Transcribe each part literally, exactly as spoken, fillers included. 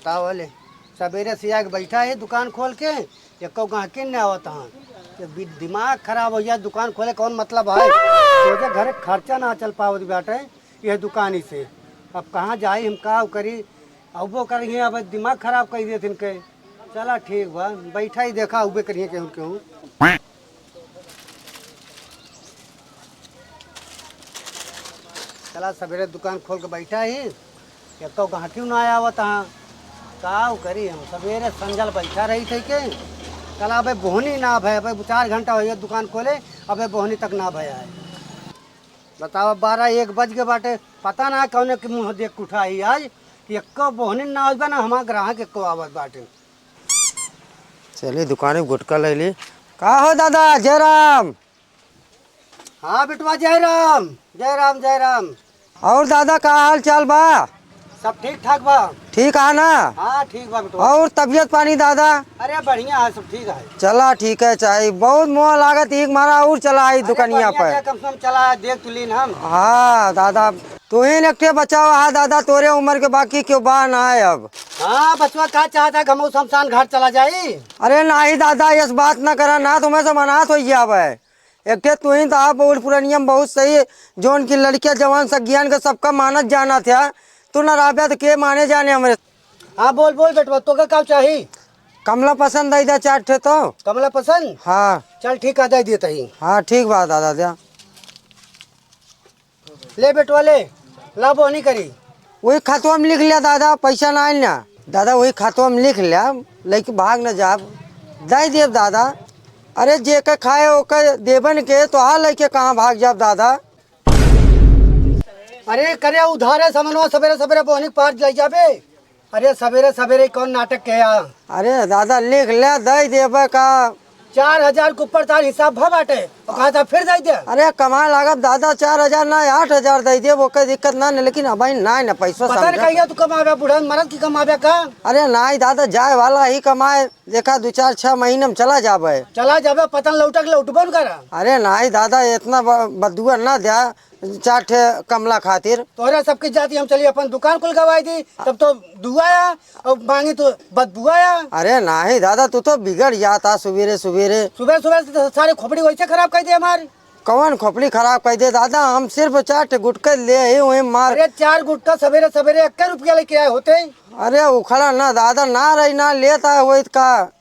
का होले? सबेरे से आके बैठा है दुकान खोल के, एको गाहकिन न आवत हाँ। ये बि-, दिमाग खराब होइ जाए, दुकान खोले कौन मतलब है? सोचे घर खर्चा ना चल पावत बाटे ये दुकान ही से। अब कहाँ जाई हम, का करी? अउबो करिहे, अब दिमाग खराब कइ देत इनके। चला ठीक बा, बैठा ही देखा, अउबे करिहे केहू न केहू। चला सबेरे दुकान खोल के बैठा ही, एको गाहकियो ना आवत हाँ। का करी हम, सबेरे संजल बैठा रही थे के। चला अबे बोहनी ना भय, अबे चार घंटा होइ गया दुकान खोले, अबे बोहनी तक ना भय है। बतावा, बारह एक बज गए बाटे, पता ना कौने के मुँह देख के उठा ही आज, कि एको बोहनी ना आवत बा ना हमार ग्राहक एको आवत बाटे। चली दुकान में गुटका ले ली। का हो दादा, जय राम। हाँ बेटवा, जय राम, जय राम, जय राम। और दादा, का हाल चाल बा? सब ठीक ठाक बा। ठीक है ना? हाँ, ठीक बा बेटवा। और तबियत पानी दादा? अरे बढ़िया है, सब ठीक है। चला ठीक है, चाही बहुत मोह लागत, एक मारा और चला आई अरे दुकनिया बढ़िया, पर। क्या कम से कम चला, देख तो लीन हम। हाँ दादा, तू ही ने के बचावा है दादा, तोरे उम्र के बाकी क्यों बा ना है अब। हाँ बचवा, का चाहता है, घमऊ शमशान घाट चला जाई? अरे नाही दादा, यस बात ना करा ना, तुम्हें से मनात हो गया भाई। एक ठे तू ही तो आप बूढ़ पुरानिया में बहुत सही, जौन की लड़किया जवान सज्ञान के सबका मानत जाना था, तू ना राब्या तो के माने जाने हमरे। हाँ बोल बोल बेटवा, तो का, का चाही? कमला पसंद आई दा चार ठे तो। कमला पसंद? हाँ। चल ठीक है, दे देता ही। हाँ ठीक बा दादा, दे। ले बेटवा ले, ला बोहनी करी। वही खतवा में लिख लिया दादा, पैसा ना आइल ना। दादा वही खतवा में लिख लिया, लेके भाग न जाब, दे देब दादा। अरे जेके खाए ओके देबन के, तो आ लेके कहाँ भाग जाब दादा? अरे करे उधारे समनवा, सबेरे सबेरे बोहनी पार जाई जाबे। अरे सबेरे सबेरे कौन नाटक के आ? अरे दादा लिख ले, दे देबे का? चार हजार के ऊपर तार हिसाब भ बाटे, और कहा था फिर दे दे। अरे कमाए लागब दादा, चार हजार ना, आठ हजार दे देब, ओके दिक्कत ना न, लेकिन अब ना न पैसो पता नहीं समझा। कहिया तू कमावे, बूढ़ा मरद की कमावे का? अरे नाई दादा, जाए वाला ही कमाए, देखा दो चार छह महीने में चला जाबे। चला जाबे, पता न लौटक लौटबो न करा। अरे नाई दादा, इतना ब-, बदुआ ना द्या, चार ठे कमला खातिर। तोहरा सबके जाति हम चली अपन दुकान कुल गवाई दी, तब तो दुआ आ और मांगी तो बदबुआ आ। अरे नाही दादा, तू तो बिगड़ जाता सुबेरे सुबेरे। सुबह सुबह से तो सारे खोपड़ी वैसे खराब कर दे हमारी। कौन खोपड़ी खराब कर दे दादा, हम सिर्फ चार ठे गुटखा ले ही वही मार। अरे चार गुटखा सवेरे सवेरे एक रुपया लेके आए होते। अरे उखड़ा ना दादा, ना रही ना लेता है वही का।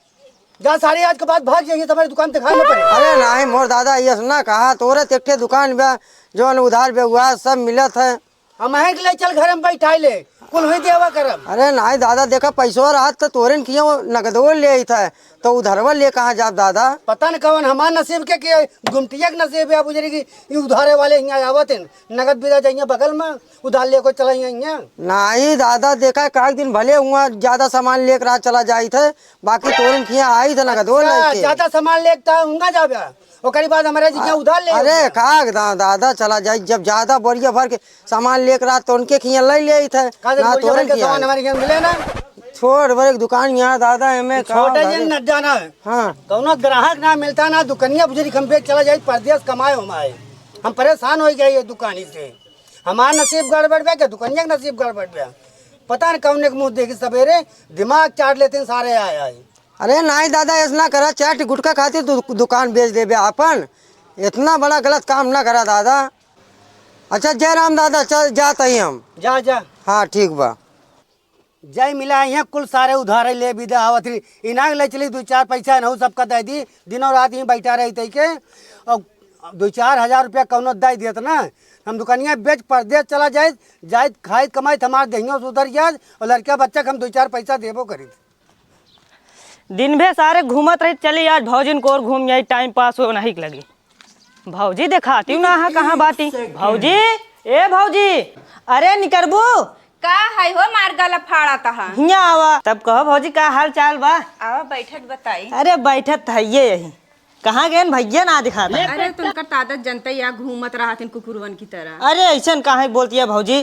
जा सारे आज के बाद भाग जाइए, तुम्हारी दुकान दिखाई न पड़े। अरे नाही मोर दादा, ये ना कहा, तोरे तो एक ठे दुकान बा, जौन उधार बे हुआ, सब मिलत है। हम हैं के ले चल घर में बैठाई ले, कुल हुई देवा करम। अरे नाही दादा, देखा पैसवा रहत तो तोरे न किया नगदो ले आई था, तो उधारवा ले कहाँ जाब दादा? पता न कौन हमार नसीब के, के गुमटिया के नसीब है, बुझरी की ये उधारे वाले हियाँ आवत हैं, नगद बिदा जाइए बगल में, उधार लेको चला हियाँ। नाही दादा, देखा एक दिन भले हुआ ज्यादा सामान लेकर आ चला जाई थे, बाकी तोरे न किया आई थे नगदो अच्छा, लेके। ज्यादा सामान लेके तो हुआ जाबे। ओकरी बाद हमारे जी के उधार ले अरे, लिया। का दा-, दादा चला जाई, जब ज्यादा बोरिया भर के सामान लेके रहा तो उनके खिया ले ले आई थे। का दे ना बोरिया तोरे भर के खिया सामान आई। हमारे खिया मिले ना? छोड़, बड़े दुकान यहाँ दादा, एमे का छोटे दादा? जिन न जाना है। हाँ। कौनो ग्राहक ना मिलता ना, दुकनिया बुझरी हम बेच चला जाई, परदेस कमाए हम आए। हम परेशान हो गए ये दुकानी से। हमार नसीब गड़बड़ बे, के दुकनिया के नसीब गड़बड़ बे। पता न कौने के मुँह देखी सवेरे, दिमाग चाट लेते हैं सारे आए आए। अरे नाही दादा, ऐसा ना करा, चार ठे गुटखा खातिर दु-, दुकान बेच देबे आपन, इतना बड़ा गलत काम ना करा दादा। अच्छा जय राम दादा, चल जात ही हम। जा, जा। हाँ ठीक बा। जय मिला, यहाँ कुल सारे उधारे ले बिदा आवत रही, इनाक ले चली, दो चार पैसा इनहू सबका दे दी, दिनों रात ही बैठा रही तई के, और दो चार हजार रुपया कौनो दे देत ना, हम दुकानिया बेच परदेस चला जाए, जाए खाए कमाए, हमार देहियों सुधर जाए, और लड़का बच्चा के हम दो चार पैसा देबो करी। दिन भे सारे घूमत रही, चली आज भौजिन कोर घूम आई, टाइम पास हो नहीं लगी। भौजी देखाती ना है, कहाँ बाटी? भौजी, ए भौजी, अरे निकरबू? का है हो मार गला फाड़ा तहा? हियाँ आवा। तब कहो भौजी का हाल चाल बा? आवा बैठत बताई। अरे बैठत है ये यही। कहाँ गए भैया ना दिखाता? अरे तुमका तादत जनता या घूमत रहत हैं कुकुरवन की तरह। अरे ऐसन काहे बोलती है भौजी?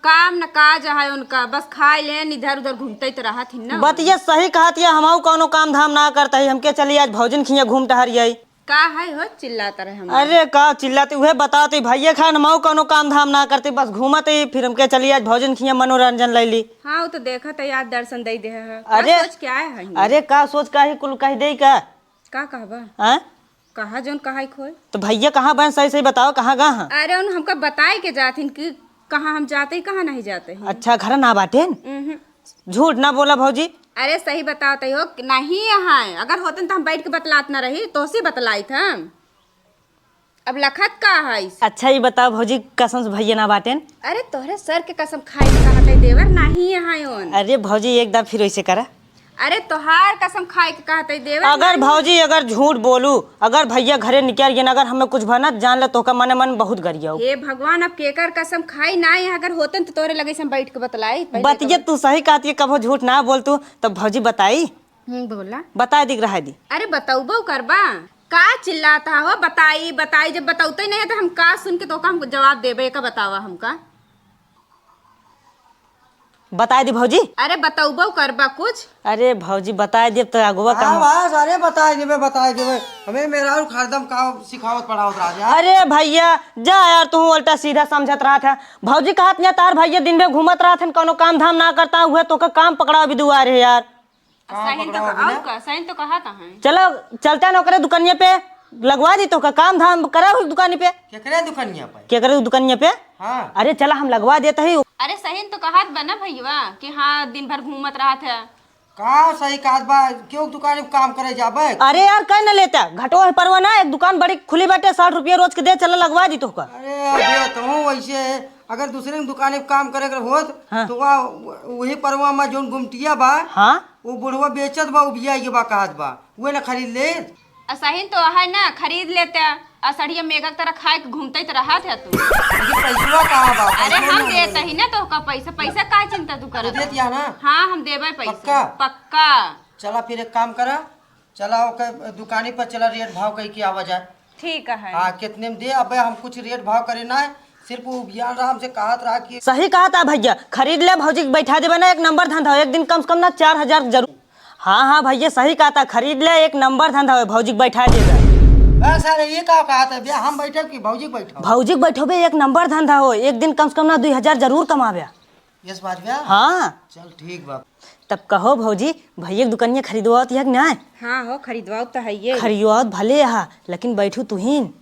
काम न काज है उनका, बस खाए लेन, इधर उधर घूमते तो रहत ही ना। बतिया सही कहत या, हमहू कौनो काम धाम ना करता ही, हमके चली आज भौजिन खिया घूम टहर आई। का है हो, चिल्लात रहे हम? अरे का चिल्लाती, उहे बतावत ही भइया खान, मऊ कौनो काम धाम ना करती, बस घूमत ही, फिर हमके चली आज भौजन खिया मनोरंजन लैली। हाँ, वो तो देखत है यार, दर्शन दे दे है। का अरे, सोच के आए हैं? अरे का सोच का ही कुल कह दे का? का कहबा? हाँ? कहा जौन कहा ही खोए। तो भइया कहाँ बहन, सही सही बताओ, कहाँ गा हैं? अरे उन हमका बताए के जात हिन कि कहाँ हम जाते ही, कहाँ नहीं जाते हैं। अच्छा, घर ना बाटेन? उहुं। झूठ ना बोला भौजी। अरे सही बताओ तई हो, नहीं यहाँ है। अगर होतन तो हम बैठ के बतलात ना रही, तोहसे बतलाइत हम। अब लखत का है? अच्छा, ई बताओ भौजी, कसम से भइया ना बाटेन? अरे तोहरे सर के कसम खाए के कहत है देवर, नाही यहाँ ओन। अरे भौजी, एक दाब फिर वैसे करा। अरे तोहार कसम खाए के कहत है देवर, अगर नाही। भौजी, अगर झूठ बोलू, अगर भइया घरे निकल गए, अगर हमें कुछ भनत, जान ले तोहका मने मन बहुत गरियाऊ। हे भगवान, अब केकर कसम खाई ना, यहाँ अगर होतन तो तोहरे लगे से हम बैठ के बतलाई। पहले बतिया तो तू सही कहत है, कबो झूठ ना बोल तू, तब भौजी बताई। हम्म, बोला। बताई दी, रहा दी। अरे बतौबो करबा। का चिल्लात हो? बताई, बताई, जब बतौते नहीं है तो हम का सुन के तोहका हम जवाब देबे, का बतावा हमका? बताई दी भौजी। अरे बतौबो करबा कुछ? अरे भौजी बताई देब तो अगुआ का हाँ हम बस, अरे बताई देबे, बताई देबे। हमें मेहरारू हरदम का सिखावत पढ़ावत रहा जा। अरे भइया जा यार, तू उल्टा सीधा समझत रहत है। भौजी कहत ना तार भइया दिन में घूमत रहत है, कौनो काम धाम ना करता, उहे तोहका काम पकड़ावे दुआरे है यार। कहाँ सही तो पकड़ाओ कहा, बिना? और का? सही तो कहा था हैं। चलो, चलते हैं ओकरे दुकनिया पे, लगवा दी तोहका काम धाम, करा उस दुकानी पे। केकरे दुकनिया पे? केकरे दुकनिया पे? हाँ। अरे चला, हम लगवा देत ही। अरे सही तो कहत बा ना भइया कि हाँ, दिन भर घूमत रहत है। का सही कहत बा, क्यों दुकान पे काम करे जाबे? अरे यार, कह न लेता, घटो है परवा ना, एक दुकान बड़ी खुली बाटे, साठ रुपया रोज के दे, चला लगवा दी तोहका। अरे अबे, तू वैसे अगर दूसरे के दुकाने पे काम करे के होत, हाँ। तो वह, वही परवा में जौन गुमटिया बा, हाँ। वो बुढ़वा बेचत बा, उबिया के बा, कहत बा, उहे ना खरीद ले। आ सही तो है ना, खरीद लेते। आ सड़िया मेघक तरह खाए के घूमते तो रहत है तू। लेकिन पैसवा कहाँ बा? अरे पैसवा हम ना देते मिले। ही ना तोहका पैसा, पैसा का चिंता तू तू करत देत है? या ना? हाँ, हम देबे पैसा। पक्का? पक्का। चला फिर एक काम करा, चला ओके दुकानी पर चला, रेट भाव कह के आवा जाए। ठीक है। हाँ, कितने में दे? अबे हम कुछ रेट भाव करे ना है, सिर्फ वो बियान रहा हमसे कहत रहा कि सही कहत है भइया, खरीद ले भौजी के बैठा देबे ना, एक नंबर धंधा हो, एक दिन कम से कम ना चार हजार जरूर। हाँ, हाँ भइया सही कहत है, खरीद ले, एक नंबर धंधा हो, भौजी के बैठा देबे। बस अरे ये का कहत है बे, हम बैठे कि भौजी के बैठा? भौजी के बैठोबे, एक नंबर धंधा हो, एक दिन कम से कम ना दुई हजार जरूर कमाबे। यस बात बा? हाँ। चल ठीक बा। तब कहो भौजी, भइया के दुकनिया खरीदवावत है कि नाय? हाँ हो, खरीदवावत तो है ये। खरीदवावत भले हा, लेकिन बैठू तुहीन।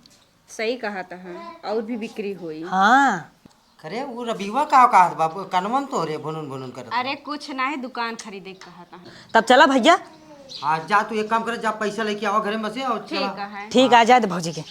सही कहत है, और भी बिक्री होई। हाँ। अरे वो रबिवा का कहत बा, कनवन तो रे भुनुन भुनुन करत। अरे कुछ ना है, दुकान खरीदे के कहत है। तब चला भइया। हाँ जा, तू एक काम कर, जा पैसा लेके आवा घरे में से और चला। ठीक है। ठीक, हाँ। आ जाए दे भौजी के।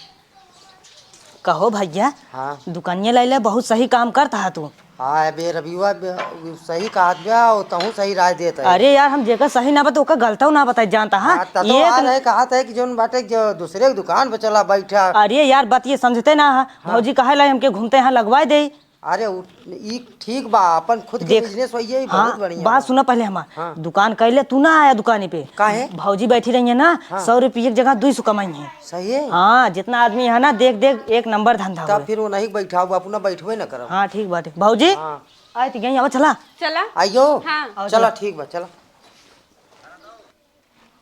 कहो भइया, हाँ। दुकनिया लैले बहुत सही काम करत हा तू। हाँ, अबे रबिवा बे-, सही कहत बा, और तहूँ सही राय देत है। अरे यार, हम जेकर सही ना बता, ओकर गलतौ ना बताई, जानता हा? हाँ, त तो ये आ रहे कहत है कि जौन बाटे जो दूसरे के दुकान पे चला बैठा। अरे यार, बात ये समझते ना हा। हाँ। भौजी कहे लाई हमके घूमते यहाँ लगवाए दे। अरे उ-, ई ठीक बा, अपन खुद के देख, business होइए, ई हाँ, बहुत बढ़िया बात बा। सुना पहले हमार। हाँ। दुकान कैले तू ना आया दुकानी पे। काहे? भौजी बैठी रही है ना, हाँ। सौ रुपये की जगह दुई सौ कमाई है। सही है? हाँ, जितना आदमी है ना, देख देख एक नंबर धंधा तब हुआ। फिर वो नहीं बैठा हुआ, अपना बैठबे न करब। हाँ, ठीक बात है। भौजी, हाँ। आए तो गई, अब चला। चला। आइयो। हाँ। आओ, चला, चला। ठीक बा, चला।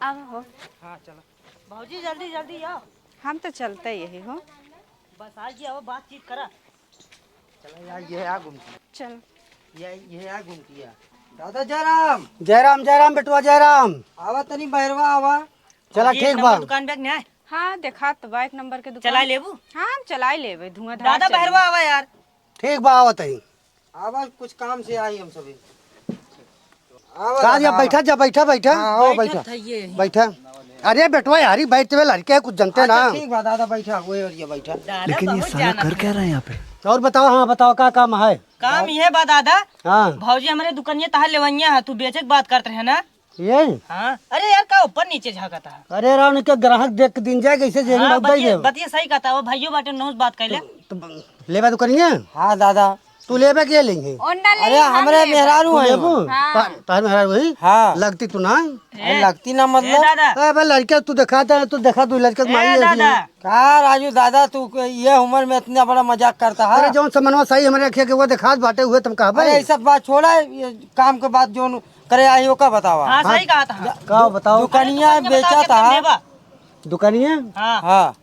अब हो। हाँ, चला। भौजी, जल्दी, जल्दी आओ। हम तो चलते यही हो। बस आ गया, अब बातचीत करा। चला यार, ये आ घूम के। चल। ये, ये आ घूम किया। दादा जयराम। जयराम, जयराम बेटवा, जयराम। आवा तनी बहरवा आवा। चला, भौजी, एक ठीक नंबर बा। दुकान पे नहीं आए? हाँ, देखा तो बा एक नंबर के दुकान। चला लेबू? हाँ, हम चला लेबे, धुआंधार दादा चली। बहरवा आवा यार। ठीक बा, आवत ही। आवा, कुछ काम से आई हम सभी। आवा का दादा, या, आवा। बैठा जा, बैठा, बैठा। हाँ, आओ, बैठा। बैठा। अरे बेटवा, यारी बैठ चुके लड़के, कुछ जनते अच्छा, ना। ठीक बा दादा, बैठा, वही और ये बैठा। दादा लेकिन ये बहुत साला जानत कर है। क्या रहा है यहाँ पे? और बताओ, हाँ बताओ, का काम है? काम ये बा दादा। हाँ। भौजी हमरे दुकनिया तहार लेवइया है, तू बेचे के बात करत रहे ना? ये? हाँ। अरे यार, का ऊपर नीचे झाँकत है? अरे राव, उनके ग्राहक देख के दिन जाए, कैसे जेबी हाँ, में दे बतिया, देब। बतिया सही कहता, वो भाइयों बाटे नौस बात कैले। तो, तो लेबा दुकनिया? हाँ दादा। तू लेबे के लेंगे? ओंडा ले, अरे, हम हमरे लेबे। मेहरारू तू हैं लेबू? वो। हाँ। ता-, तार मेहरारू वही? हाँ। लगती तू ना? अरे, ए, लगती ना ए, मतलब? दादा। ए, बे, लड़के तू देखा दे, तू देखा दू लड़के ए, माई है दादा। इसमें। का राजू दादा, तू क-, ये उम्र में इतना बड़ा मजाक करता है? अरे, जौन समनवा सही हमरे रखे के वो देखात बाटे, हुए तुम कहबे। अरे, ये सब बात छोड़ा, ये काम के बात जौन करे आई, ओका बतावा। हाँ, हाँ, सही कहा था। का बताओ? दुकनिया अरे, दुकनिया बेचा बताओ, था। कितना लेबा? दुकनिया? हाँ। हाँ।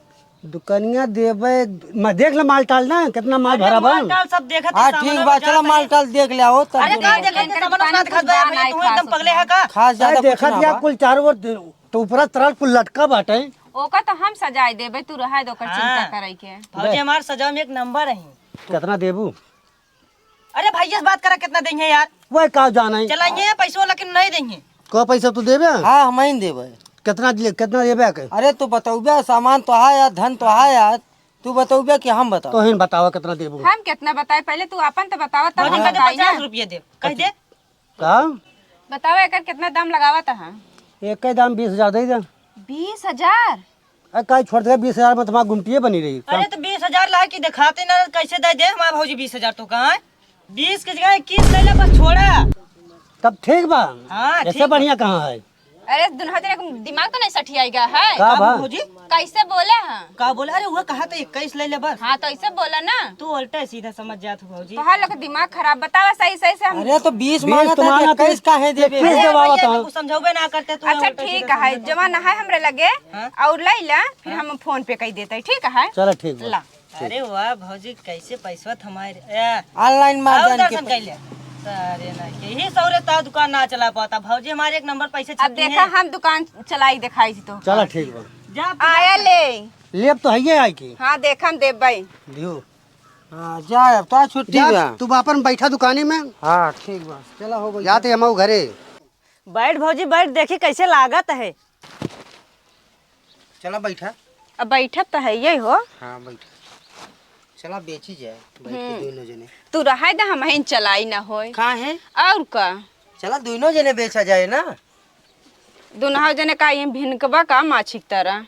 दुकनिया देबे, मैं देख ले माल टाल ना, कितना माल अरे भरा बा। माल टाल सब देखत हाँ, सामान ठीक बा, चला माल टाल देख ले आओ, तब अरे का देखत सामान ना दिखात बा, तू एकदम पगले है का? खास ज्यादा कुछ देखत ना या बा। कुल चारों ओर दे-, तो ऊपरा तरल कुल लटका बाटे। ओका तो हम सजाए देबे, तू रहा दे ओकर चिंता हाँ। करे के। भौजी हमार सजावे में एक नंबर है। कितना देबू? अरे भैया से बात करा, कितना देंगे यार? वह का जाने? चलाइए पैसों, लेकिन नहीं देंगे। का पैसा तू देबे? हाँ, हम ही देबे। कितना दे-, कितना देबे के? अरे तू बतौबे, सामान तो है यार, धन तो है यार, तू बतौबे कि हम बताओ? तोहिन बतावा कितना देबू। हम कितना बताए, पहले तू अपन तो बतावा, तब भौजी हम कह दे बताई ना। पचास रुपये दे, कह दे। का? बतावा एकर कितना दाम लगावत है? एक के दाम बीस हजार दे दे। बीस हजार? अरे काहे छोड़ दे, बीस हजार में तुम्हार गुमटिए बनी रही। अरे तो बीस हजार ला कि दिखाते ना, कैसे दे दे हमार भौजी बीस हजार तो कहाँ है? बीस के जगह इक्कीस ले ले, बस छोड़ा। तब ठीक बा। हाँ, ऐसे ठीक बा। बढ़िया कहाँ है? अरे दुनहौ जने के दिमाग तो नहीं सठियाई गया है? का का बा? भौजी? कैसे बोले हैं? का बोले? अरे वो कहा तो इक्कीस ले ले बस। हाँ तो ऐसे बोला ना। तू उल्टे सीधा समझ जात हो भौजी। तोहार लोग के दिमाग खराब, बतावा सही सही से हम अरे तो बीस बीस मांगा तो था, मांगा तो इक्कीस काहे देबे? इक्कीस अरे दबावा भैया, तो। कुछ समझौबे ना करते तू अच्छा उल्टे ठीक सीधा है, समझ जमा ना है हमरे लगे हाँ? और ले ला, फिर हाँ? हम फोन पे कह देते, ठीक है? चलो ठीक बा। ला। अरे वाह भौजी, कैसे पैसवा थमाए रे? ए, ऑनलाइन मार और जान के दर्शन कैले। सारे ना, यही सौरे ता दुकान ना चला पाता भौजी, हमारे एक नंबर पैसे अब छपी देखा है। हम दुकान चलाई दिखाई थी तो। चला ठीक बा। जा आया ले। लेब तो हइये आई की। हाँ, देखम देब भाई। दियो। हाँ, जा अब तो छुट्टी जा, बा। तू अपन बैठा दुकानी में। हाँ, ठीक बा। चला हो गई। जाते हम घरे। बैठ भौजी, बैठ, देखी कैसे लागत है। चला बैठा। अब बैठब तो है यही हो। हाँ, बैठा। चला बेची जाए, बैठ के हम्म। दोनों जने। तू रहे दे, हम ही चलाई ना होए। का है? और का? चला दोनों जने बेचा जाए ना। दुनहौ जने का ये भिनकबा का माछी की तरह।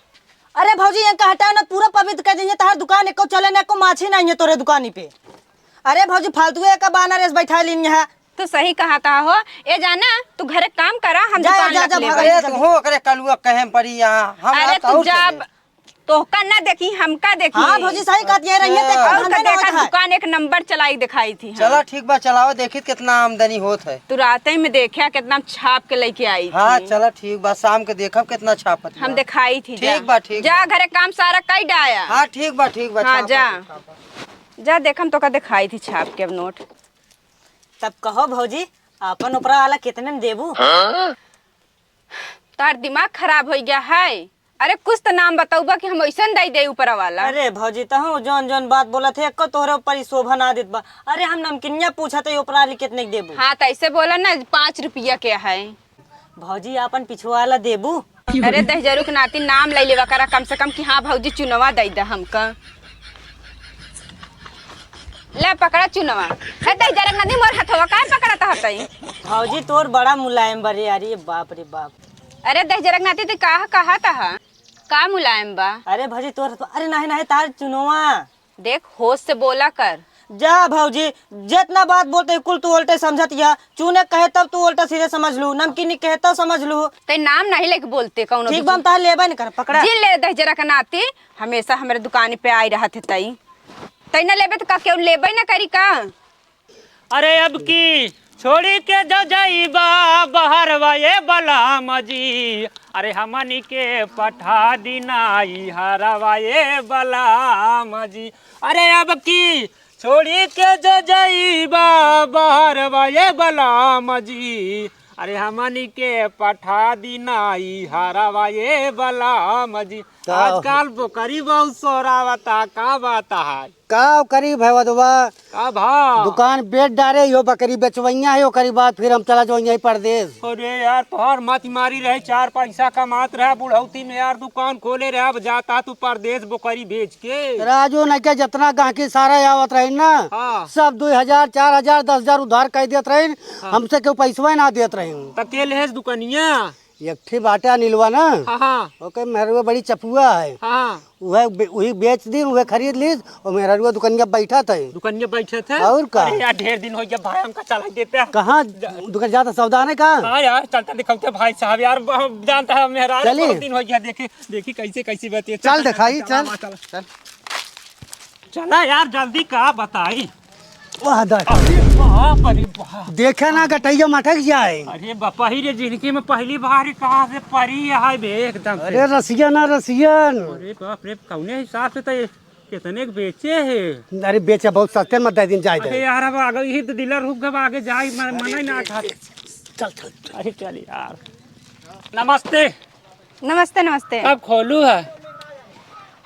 अरे भौजी, ये का हटाओ ना, पूरा पवित्र कर दीजिए, तहार दुकान एको चले ना, एको माछी नहीं है तोरे दुकानी पे। अरे भौजी, फालतू का बानर ऐसे बैठा लीन यहाँ। तू सही कहा था हो। ए जाना, तू घरे काम करा, हम जा, दुकान जा, रख जा, लेबे। भागा, जा, अरे जा। हो, ओकरे कलुआ कहे पड़ी यहाँ, हम अरे आप तू और जा, चले। तोहका ना देखी, हमका देखी। हाँ भौजी, सही कहत ये रही है, देख, अच्छा। और हमने का ना देखा, होता है। दुकान एक नंबर चलाई दिखाई थी हम। चला ठीक बा, चलाओ, देखी कितना आमदनी होत है। तू राते में देखा कितना छाप के लेके आई हाँ, थी। चला ठीक बा, शाम के देखब कितना छापत हम बा। दिखाई थी, जा। ठीक बा, ठीक जा बा। घरे काम सारा कई डाया। हाँ, ठीक बा, ठीक बा, हाँ, छापा जा। ठीक, छापा। जा देखम तोका दिखाई थी छाप के अब नोट। तब कहो भौजी, आपन ओपरा वाला कितने में देबू? तार दिमाग खराब होइ गया है। अरे कुछ तो नाम बतौबा कि हम वैसन दे दे ऊपर वाला। अरे भौजी, तहूँ जौन जौन बात बोलत है, एको तोहरे ऊपर ही शोभा ना देत बा। अरे हम नमकीनिया पूछत है, ओपरा वाली कितने के देबू? हाँ, तो ऐसे बोला ना, पाँच रुपया के है। भौजी, आपन पिछुआ वाला देबू? अरे दहिजरू के नाती नाम ले लेवा करा कम से कम कि हाँ भौजी, चुनवा दे दे हमका। ले पकड़ा चुनवा। हे दहिजरू के नाती, मोर हथवा काहे पकड़त हतई? भौजी, तोर बड़ा मुलायम बा रे यार, ये बाप रे बाप। अरे दहिजरू के नाती, तू काह कहत ह? का मुलायम बा? अरे भौजी, तोर हथवा, अरे नहीं, नहीं, तार चुनवा। देख, होश से बोला कर। जा भौजी, जितना बात बोलते कुल तू उल्टे समझत या। चूने कहे तब तू उल्टा सीधे समझ लू, नमकीनी कहे तब समझ लू। ते नाम नहीं लेके बोलते कौनो ठीक भी बा, हम चीज। तार लेबे न कर, पकड़ा। जिन ले दहिजरू के नाती, हमेशा हमरे दुकानी पे आई रहत है तई। तई न लेबे त का केहू लेबे न करी का? अरे अब की छोड़ी के जो जाइबा बहरवा ए बलम जी, अरे हमनी के पठा दीना ई हरवा ए बलम जी। अरे अब की छोड़ी के जो जाइबा बहरवा ए बलम जी, अरे हमनी के पठा दीना ई हरवा ए बलम जी। का? आजकल बोकरी बहुत सोरावता, का बात है? का करी भैवदवा? का भाव? दुकान बेच डारे, यो बकरी बेचवैया है, ओकरी बाद फिर हम चला जाइए परदेस। अरे यार, तोहार मत मारी रहे, चार पैसा कमात रहा बुढ़ौती में यार, दुकान खोले रहा, अब जाता तू परदेस बोकरी बेच के। राजू नहीं के जितना गाहकी सारा आवत रही ना, हाँ। सब दो हजार, चार हजार, दस हजार उधार कह देत रही, हाँ। हमसे केहू पैसवा ना देत रही। त के लेहेस दुकनिया? एक ठे बाटे अनिलवा ना, हाँ, हाँ। ओके मेहरुआ बड़ी चपुआ है। हाँ। उहे बे-, उही बेच दी, उहे खरीद लीस, और मेहरुआ दुकनिया बैठत है। दुकनिया बैठत है? और का? अरे यार, ढेर दिन हो गया भाई, हमका चला देते हैं। कहाँ जा- दुकान जाता सौदा नहीं का? हाँ यार, चलता दिखाते भाई साहब यार, ब-, जानता है मेहरारू चली। बहुत दिन हो गया, देखी, देखी कैसे, कैसे बेचे। चल चल, दिखाई, चल, चल। चला, चला। चल। चला यार, जल्दी का बताई। वाह, दादा। अरे बाप, अरे बाप। देखे ना, गटैया मटक जाए। अरे बापा ही रे, जिंदगी में पहली बार ही कहाँ से परी है बे, एकदम से। अरे रसियन ना रसियन। अरे बाप रे, कौने हिसाब से तो ये कितने के बेचे है? अरे बेचे बहुत सस्ते में दे दिन जाए अरे दे। यार, अब आगे यही तो डीलर रुक गवा, आगे जाए, मन-, मना ही ना था। चल, चल, चल। अरे चल यार। नमस्ते। नमस्ते, नमस्ते। कब खोलू है?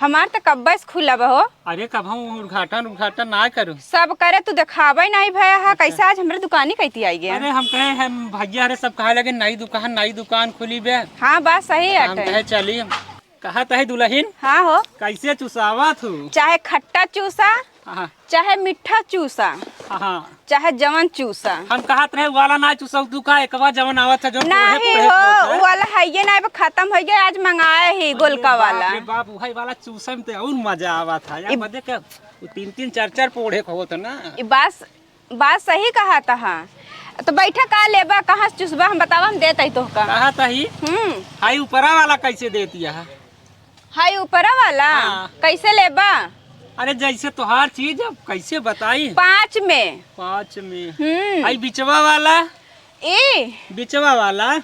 हमार तो कब्बे से खुला बा हो। अरे, कब हम उद्घाटन, उद्घाटन ना करू? सब करे, तू देखावे नहीं भया है, अच्छा। कैसे आज हमरे दुकानी कैती आई गया? अरे, हम कहे, हम भैया रे सब कहा लगे, "नई दुकान, नई दुकान खुली बे।" हाँ, बात सही है हम अटे। कहे, "चली।" कहा तही दुल्हन? हाँ हो। कैसे चुसावा तू? चाहे खट्टा चूसा, हाँ। चाहे मीठा चूसा, हाँ। चाहे जवन चूसा। हम कहत रहे, वाला ना चूसा, तू का एकवा जवन आवत है, जो पोहे, नहीं पोहे हो, खात है। उ वाला है ये ना, अब खत्म हो गया, आज मंगाए ही अरे गोलका बाप वाला। रे बाप, वही वाला चूसा में तो और मजा आवत है। यार, ई मजे के, वो तीन तीन चार चार पोहे खावत है ना। ई बात, बात सही कहा तहा। तो बैठा, का लेबा, कहाँ से चूसबा, हम बतावा, हम देत ही तोहका। कहा तही? हम्म। हाई ऊपरा वाला कैसे देती है? हाई ऊपरा वाला? हाँ। कैसे लेबा? अरे जैसे तोहार चीज, अब कैसे बताई? पाँच में। पाँच में। हम्म। आई बिचवा वाला? ए? बिचवा वाला?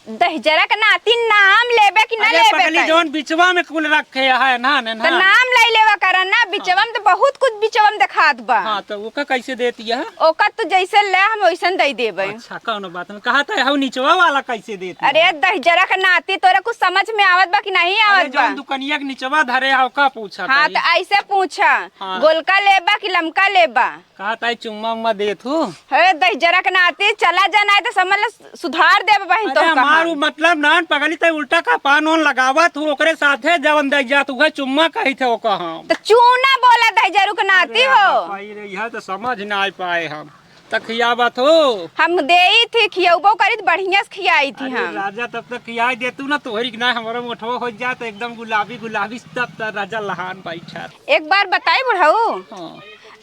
दहिजरा के नाती नाम लेबे कि ना अरे लेबे पगली, कहीं? जौन बिचवा में कुल रखे है ना, ना, तो ना। नाम ले लेवा करा ना, बिचवा में तो बहुत कुछ बिचवा में देखात बा। हाँ, तो ओका कैसे देती है? ओका तो जैसे ले हम वैसन दे देबे। अच्छा, कौनो बात नहीं। कहा था, हऊ निचवा वाला कैसे देती है? अरे दहिजरा के नाती, तोरा कुछ समझ में आवत बा कि नहीं अरे, आवत बा? जौन दुकनिया के निचवा धरे हव, का पूछा हाँ, ताई? तो ऐसे पूछा, हाँ। गोलका लेबा कि लमका लेबा? कहा ताई, चुम्मा उम्मा देत हूँ। हे दहिजरा के नाती, चला जा, नाहीं तो समझ ले, सुधार देब बहिन अरे, तोहका हमार हम। उ मतलब ना, पगली, ताई उल्टा का पान ओन लगावत हूँ, ओकरे साथे जवन दे जात, उहे चुम्मा कही थे ओका हम। तो चूना बोला दहिजरू के नाती अरे, हो। बाप रे, यह तो समझ ना आ पाए हम। त खियावत हो? हम देई थी, खियउबो करी त बढ़िया से खियाई थी अरे हम। राजा, तब तक खियाई दे तू ना, तोहरी के ना हमारा मोटवा हो जात, एकदम गुलाबी गुलाबी, तब त राजा लहान बैठा। एक बार बताई बुढ़ऊ, हाँ।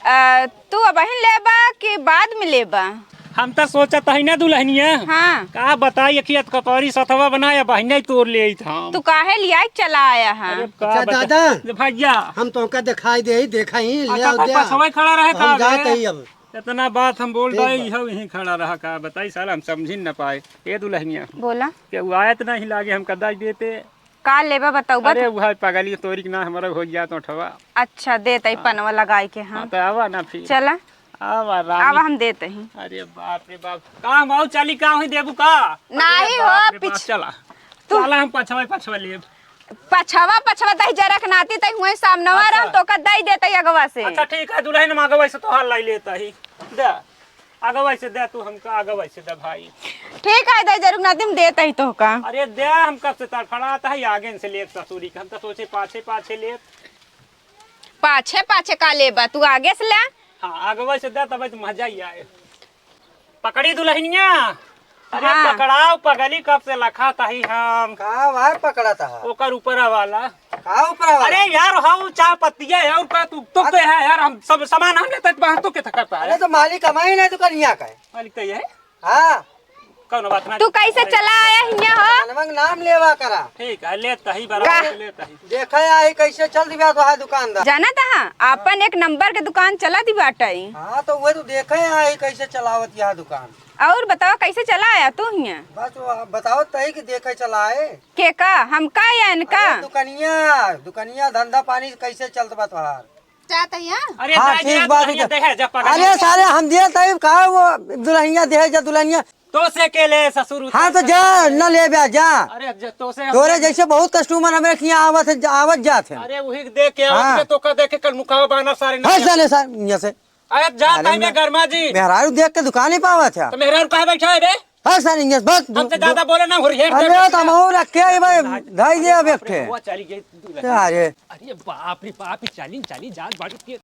अ, तू अबहिन लेबा कि बाद में लेबा? हम त सोचत हई ना दुल्हनिया, हाँ। का बताई, एक ही अतकपौरी सथवा बनाए, अबहिन ही तोर लेइत हम। तू काहे लियाई चला आया है? अरे का अच्छा बता-, दादा, भैया। हम तोहका देखाई देई, देखा ही, ले अच्छा, आओ तो दे। पछवा खड़ा रहे हम का जात बे? हई अब। इतना बात हम बोल ठीक रहे, बा। इहो यहीं खड़ा रहा, का बताई साला, हम समझी न पाए। ए दुल्हनिया, बोला। केहू आयत नहीं लागे, हम कदाई देते। का लेबा बताऊ, बत- अरे वह पगली तोरी के ना हमारा हो गया तो उठवा। अच्छा, देत ही हाँ। पनवा लगाई के हम। हाँ, तो आवा ना फिर। चला। आवा रानी। आवा, हम देत ही। अरे बाप रे बाप, का हम आऊ चाली का हुई देबू का? नहीं अरे हो, बाप रे बाप, पिछ- चला। तू चला, हम पछवा पछवा लेब। पछवा, पछवा दहिजरा के नाती, तई हुए सामनवा अच्छा। रहम, तोका दई देतई अगवा से। अच्छा, ठीक है, दुल्हन में अगवा से तोहार लाई लेता ही। दे, अगवा से दे तू हमका, अगवा से दे भाई। ठीक है, दहिजरा के नाती, हम देतई तोहका। अरे दे, हम कब से तड़फड़ात है, आगे से लेत ससुरी के, हम तो सोचे पाछे पाछे लेत। पाछे पाछे का लेबा, तू आगे से ले। हाँ, अगवा से दे, तब तो मजा ही आए। पकड़ी दुल्हनिया। अरे हाँ। पकड़ाओ पगली, कब से लखा ताही हम। का भाई पकड़ा था? ओकर ऊपरा वाला। का ऊपरा वाला? अरे यार, हाँ, वो चाय पत्तिया है, और का तू, तू अच्छा। तो है यार, हम सब सामान हम लेते हैं, तू क्या करता है? अरे तो मालिक हम ही नहीं, दुकनिया का है। मालिक तो ये है? हाँ। कौनो बात ना। तू कैसे चला आया हियाँ हो? मनवा के नाम लेवा करा। ठीक है, लेता ही, बराबर का? से लेता ही। देखे आई कैसे चल दिया तो है दुकानदार। जाना था, आपन एक नंबर के दुकान चला दी बाटे। हाँ, तो वह तो देखे आई कैसे चलावत यह दुकान। और बताओ, कैसे चला आया तू हियाँ? बस वो बताओ तही कि देखे चला आए। के का? हम का या इनका? अरे दुकनिया, दुकनिया धंधा पानी कैसे चलत बा तोहार? जात है यहाँ? अरे हाँ, दाई, ठीक जा, बात दुल्हनिया है। दे है, जा पगली। अरे सारे हम दिए तही का वो दुल्हनिया दे है, जा दुल्हनिया। तो से के ले ससुर हाँ, तो उतर जा, कर। न ले बे, जा। अरे, ज-, तो से हम तोरे जैसे बहुत customer हमरे के यहाँ आवत है, आवत जात है। अरे, वही देख के आवत हाँ। है, तो का देख के कल मुकावा बाना सारे हाँ, नहीं। साले, सारे, यहाँ से। अरे, जा, अरे, ताई में मैं गरमा जी। मेहरारू देख के दुकान ही पावत है। तो मेहरारू कहाँ बैठा है बे? हाँ, सारे, यहाँ से, बस, अब तो दु-, ज्यादा बोले ना, हुरियर अरे, दे तो हम और रखे हैं, भाई, अरे, धाई दे अब एक ठे। हुआ चली गई दुल्हन। अरे। अरे, बाप रे बाप, चाली, चाली, जान बाड़ी के।